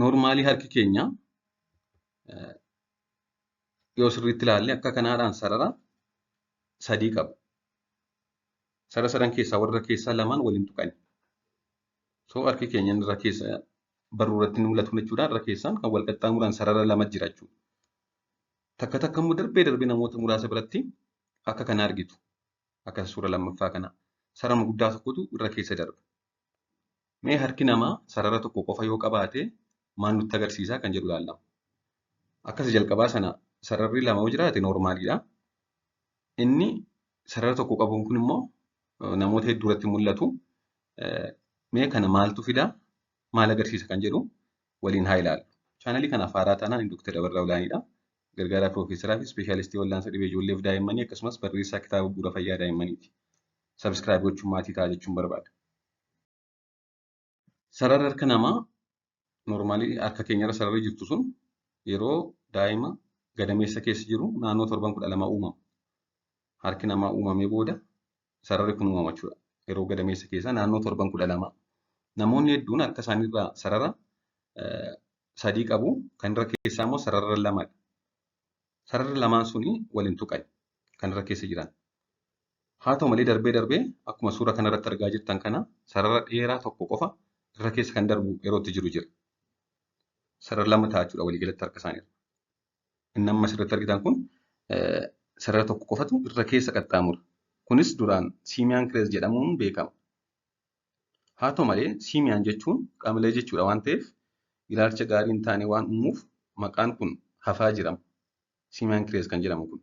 Normally harki keenya yoo sirriitti ilaalle akka kanaadhaan sarara sadii qaba. Sarara sadan keessaa warra keessaa lamaan waliin tuqani. So harki keenya irra keessa barruu irratti ni mul'atu jechuudha. Irra keessaan kan wal qaxxaamuran sarara lama jira jechuudha. Takka takka immoo darbee darbee namoota muraasa biratti akka kana argitu. Akka suura lammaffaa kana. Sarara guddaa tokkotu irra keessa darba. Mee harki namaa sarara tokko qofa yoo qabaate maal nutti agarsiisa kan jedhu ilaalla. Akkas jalqabaa sana sararri lama yoo jiraate normaliidha. Inni sarara tokko qabuun kun immoo namoota hedduu irratti mul'atu. Mee kana maaltu fidaa? Maal agarsiisa kan jedhu waliin haa ilaallu. Chaanalii kanaaf haaraa taanaan Dr. Abarraa Olaaniidha. Gargaaraa Piroofeesaraa fi Ispeeshaalistii Wal'aansa Dhibee Ijoolleef Daa'immanii akkasumas barreessaa kitaaba bu'uura fayyaa daa'immaniiti. Subscribe gochuun maatii ta'a jechuun barbaada. Sararri harka namaa normally harka keenyarra sararri jirtu sun yeroo daa'ima gadameessa keessa jiru naannoo torban 12 uumama. Harki namaa uumamee booda sararri kun uumama jechuudha. Yeroo gadameessa keessa naannoo torban 12. Namoonni hedduun harka isaaniirraa sarara sadii qabu. Kan irra keessaa immoo sarara lamadha. Sararri lamaan suni waliin tuqani kan irra keessa jiran. Haa ta'u malee darbee darbee akkuma suura kanarratti argaa jirtan kana sarara dheeraa tokko qofa irra keessa kan darbu yeroo itti jiru jira. Sarara lama ta'a jechuudha waliigalatti harka isaaniirra. Inni amma asirratti argitan kun sarara tokko qofatu irra keessa qaxxaamura. Kunis duraan simian crease jedhamuun beekama. Haa ta'u malee simian jechuun qamalee jechuudha waan ta'eef ilaalcha gaarii hin taane waan uumuuf maqaan kun hafaa jira. Simian crease kan jedhamu kun.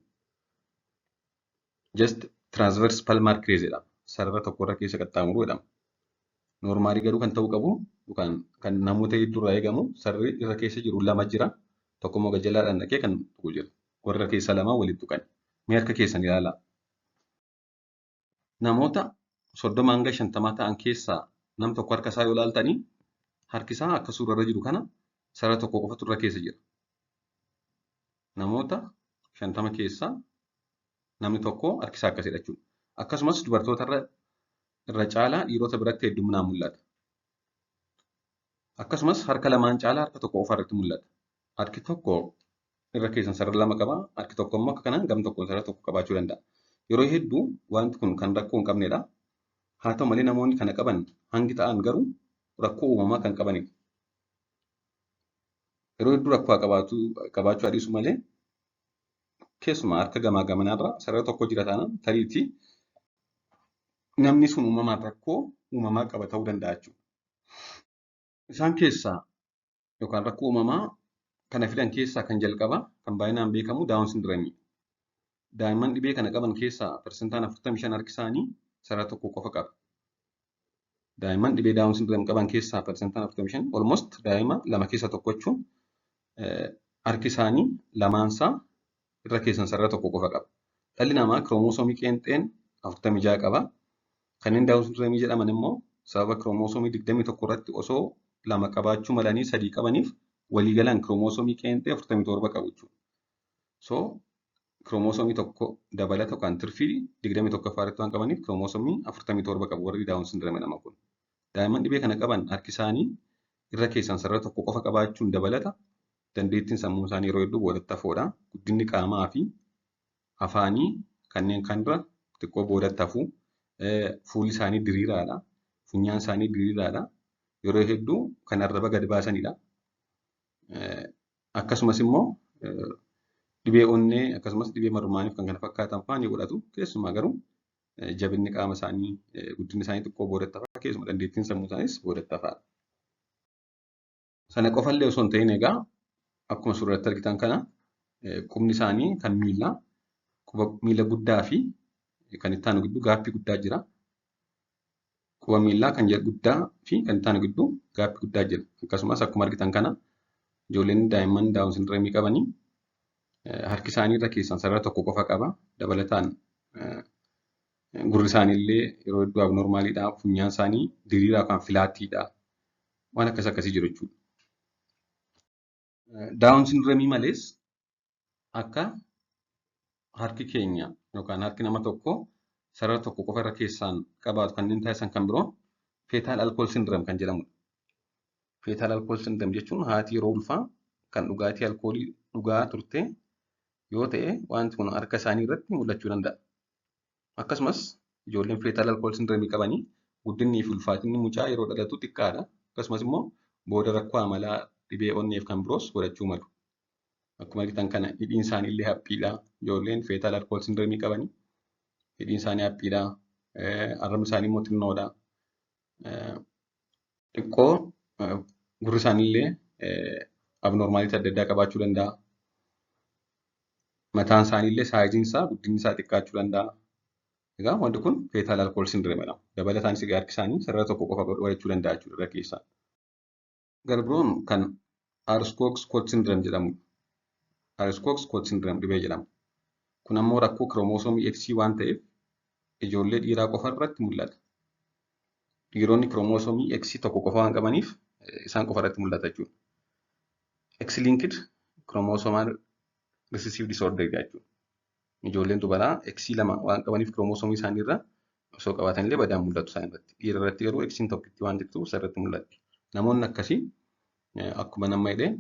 Just transverse palmar crease jedhama. Sarara tokko irra keessa qaxxaamuru jedhama. Normally garuu kan ta'uu qabu yookaan kan namoota hedduurraa eegamu sararri irra keessa jiru lama jira. Tokko immoo gajjalaadhaan dhaqee kan tuqu jira. Warra keessaa lamaan walitti tuqan. Mee harka keessan ilaalaa. Namoota 30 hanga 50 ta'an keessaa nam tokko harka isaa yoo ilaaltanii harki isaa akka suurarra jiru kana sarara tokko qofatu irra keessa jira. Namoota 50 keessaa namni tokko harki isaa akkasidha jechuudha. Akkasumas dubartoota irra caalaa dhiirota biratti hedduminaan mul'ata. Akkasumas harka lamaan caalaa harka tokko qofa irratti mul'ata. Harki tokko irra keessan sarara lama qaba. Harki tokko immoo akka kanaan gam tokkoon sarara tokko qabaachuu danda'a. Yeroo hedduu wanti kun kan rakkoo hin qabnedha. Haa ta'u malee namoonni kana qaban hangi ta'an garuu rakkoo uumamaa kan qabanidha. Yeroo hedduu rakkoo qabaachuu adiisu malee keessumaa harka gamaa gamanaarra sarara tokko jira taanaan tariitii namni sun uumamaan rakkoo uumamaa qaba ta'uu danda'a jechuudha. Isaan keessaa yookaan rakkoo uumamaa kana fidan keessaa kan jalqabaa kan baay'inaan beekamu Down syndromeidha. Daa'imman dhibee kana qaban keessaa 45% harki isaanii sarara tokko qofa qaba. Daa'imman dhibee Down syndrome qaban keessaa 45% almost daa'ima lama keessaa tokko jechuun harki isaanii lamaansaa irra keessan sarara tokko qofa qaba. Dhalli namaa kiroomosoomii qeenxeen 46 qaba. Kanneen Down syndrome jedhaman immoo sababa kiroomosoomii 21 irratti osoo lama qabaachuu malanii sadii qabaniif waliigalaan kiroomosoomii qeenxee 47 qabu jechuudha. So kiroomosoomii tokko dabalata yookaan tirfii 21ffaa irratti waan qabaniif kiroomosoomii 47 qabu warri Down syndrome jedhaman kun. Daa'imman dhibee kana qaban harki isaanii irra keessan sarara tokko qofa qabaachuun dabalata dandeettiin sammuu isaanii yeroo hedduu boodatti hafoodha. Guddinni qaamaa fi afaanii kanneen kanarra xiqqoo boodatti hafu. Fuulli isaanii diriiraadha. Funyaan isaanii diriiraadha. Yeroo hedduu kan arraba gad baasanidha. Akkasumas immoo dhibee onnee akkasumas dhibee marmaaniif kan kana fakkaatan fa'aa ni godhatu. Keessumaa garuu jabinni qaama isaanii guddinni isaanii xiqqoo boodatti hafa. Keessumaa dandeettiin sammuu isaaniis boodatti hafaadha. Sana qofallee osoo hin ta'in egaa akkuma suuratti argitan kana qubni isaanii kan miillaa quba miila guddaa fi kan itti aanu gidduu gapii guddaa jira. Quba miillaa kan guddaa fi kan itti aanu gidduu gapii guddaa jira. Akkasumas akkuma argitan kana ijoolleen daa'imman Down syndrome qabanii harki isaanii irra keessan sarara tokko qofa qaba. Dabalataan gurri isaanii illee yeroo hedduu abnormaliidha. Funyaan isaanii diriiraa yookaan flatiidha. Waan akkas akkasii jiru jechuudha. Down syndrome malees akka harki keenya yookaan harki nama tokkoo sarara tokko qofa irra keessaan qabaatu kanneen taasisan kan biroo fetal alcohol syndrome kan jedhamudha. Fetal alcohol syndrome jechuun haati yeroo ulfaa kan dhugaatii alkoolii dhugaa turte yoo ta'e, wanti kun harka isaanii irratti mul'achuu danda'a. Akkasumas ijoolleen fetal alcohol syndrome qabanii guddinni fi ulfaatinni mucaa yeroo dhalatu xiqqaadha. Akkasumas immoo booda rakkoo amalaa, dhibee onnee fi kan biroos godhachuu malu. Akkuma argitan kana hidhiin isaanii illee haphiidha. Ijoolleen fetal alcohol syndrome qabanii hidhiin isaanii haphiidha. Arrabni isaanii immoo xinnoodha. Xiqqoo gurri isaanii illee abnormality adda addaa qabaachuu danda'a. Mataan isaanii illee sizeiin isaa, guddinni isaa xiqqaachuu danda'a. Egaa wanti kun fetal alcohol syndrome jedhama. Dabalataanis egaa harki isaanii sarara tokko qofa godhachuu danda'a jechuudha irra keessaa. Gara biroon kan Aarskog Scott syndrome jedhamudha. Aarskog Scott syndrome dhibee jedhama. Kun ammoo rakkoo kiroomosoomii X waan ta'eef ijoollee dhiiraa qofa irratti mul'ata. Dhiironni kiroomosoomii X tokko qofa waan qabaniif isaan qofa irratti mul'ata jechuudha. X linked chromosomal recessive disorder jechuudha. Ijoolleen dubaraa X lama waan qabaniif kiroomosoomii isaanii irra osoo qabaatan illee badaan mul'atu isaan irratti. Dhiira irratti garuu X'n tokkitti waan jirtuuf isa irratti mul'atti. Namoonni akkasii akkuma nama jedhee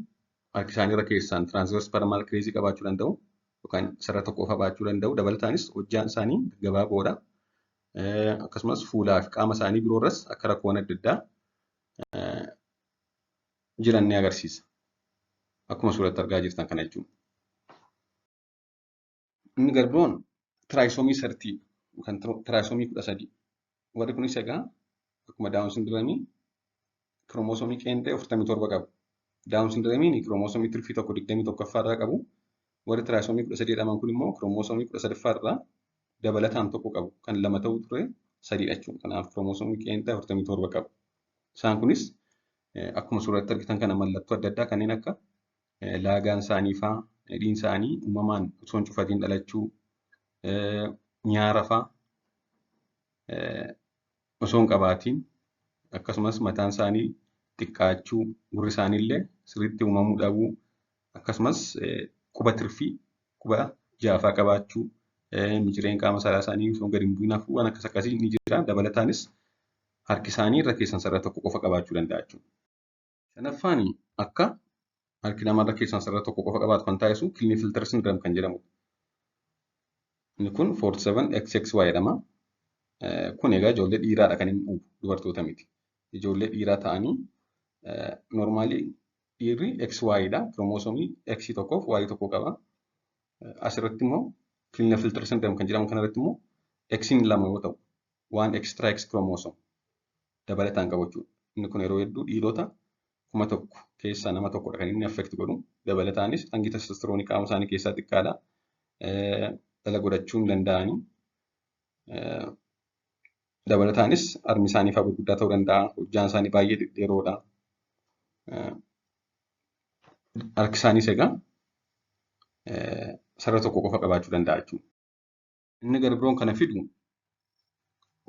harki isaanii irra keessaan transverse palmar crease qabaachuu danda'u yookaan sarara tokko qofa qabaachuu danda'u. Dabalataanis hojjaan isaanii gaggabaaboodha. Akkasumas fuulaa fi qaama isaanii biroo irras akka rakkoon adda addaa jiran ni agarsiisa. Akkuma suuratti argaa jirtan kana jechuudha. Inni gara biroon trisomy 13 yookaan trisomy 13. Warri kunis egaa akkuma Down syndromeii kiroomosoomii qeenxee 47 qabu. Down syndromeiin kiroomosoomii tirfii tokko 21ffaa irraa qabu. Warri trisomy 13 jedhaman kun immoo kiroomosoomii 13ffaa irraa dabalataan tokko qabu. Kan lama ta'u ture sadiidha jechuudha. Kanaaf kiroomosoomii qeenxee 47 qabu. Isaan kunis akkuma suuratti argitan kana mallattoo adda addaa kanneen akka laagaan isaanii fa'aa, hidhiin isaanii uumamaan osoo hin cufatiin dhalachuu, nyaara fa'aa osoo hin qabaatiin, akkasumas mataan isaanii xiqqaachuu, gurri isaanii illee sirriitti uumamuu dhabuu, akkasumas quba tirfii quba jaafaa qabaachuu, micireen qaama saalaa isaanii osoo gadi hin bu'in hafuu, waan akkas akkasii ni jira. Dabalataanis harki isaanii irra keessan sarara tokko qofa qabaachuu danda'a jechuudha. Shanaffaan akka harki namaa irra keessan sarara tokko qofa qabaatu kan taasisu Klinefelter syndrome kan jedhamudha. Inni kun 47 XXY jedhama. Kun egaa ijoollee dhiiraadha kan inni uumu, dubartoota miti. Ijoollee dhiiraa ta'anii normally dhiirri XY dha. Kiroomosoomii X tokkoof Y tokko qaba. Asirratti immoo Klinefelter syndrome kan jedhamu kanarratti immoo X'n lama yoo ta'u, waan extra X chromosome dabalataan qabu jechuudha. Inni kun yeroo hedduu dhiirota 1000 keessaa nama tokkodha kan inni affect godhu. Dabalataanis hangi testosteroonii qaama isaanii keessaa xiqqaadha. Dhala godhachuu hin danda'anii. Dabalataanis harmi isaanii fa'aa gurguddaa ta'uu danda'a. Hojjaan isaanii baay'ee dhedheeroodha. Harki isaaniis egaa sarara tokko qofa qabaachuu danda'a jechuudha. Inni gara biroon kana fidu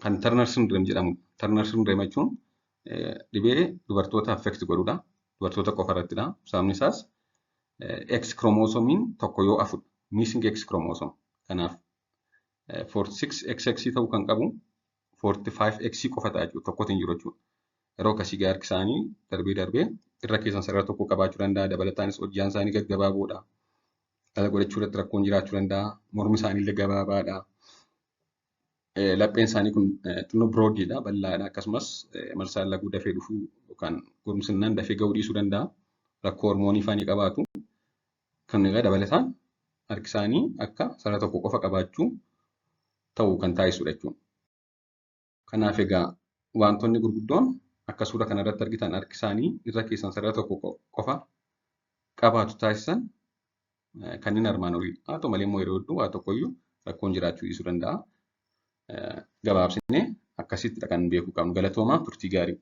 kan Turner syndrome jedhamudha. Turner syndrome jechuun dhibee dubartoota affect godhudha. Dubartoota qofa irrattidha. Sababni isaas X kiromosoomiin tokko yoo hafudha. Missing X chromosome. Kanaaf 46 XX ta'uu kan qabu 45 X qofa ta'a jechuudha. Tokkotu hin jiru jechuudha. Yeroo akkasii harki isaanii darbee darbee irra keessan sarara tokko qabaachuu danda'a. Dabalataanis hojjaan isaanii gaggabaaboodha. Dhala godhachuu irratti rakkoon jiraachuu danda'a. Mormi isaanii illee gabaabaadha. Lapheen isaanii kun xinnoo broadiidha, bal'aadha. Akkasumas marsaan laguu dafee dhufuu yookaan goromsinnaan dafee gahuu dhiisuu danda'a. Rakkoo hormoonii fa'aa ni qabaatu. Kan egaa dabalataan harki isaanii akka sarara tokko qofa qabaachuu ta'uu kan taasisudha jechuudha. Kanaaf egaa wantoonni gurguddoon akka suura kanarratti argitan harki isaanii irra keessan sarara tokko qofa qabaatu taasisan kanneen armaan oliidha. Haa ta'u malee immoo yeroo hedduu waa tokkoyyuu rakkoon jiraachuu dhiisuu danda'a. Gabaabsinee akkasittidha kan beekuu qabnu. Galatoomaa, turtii gaarii.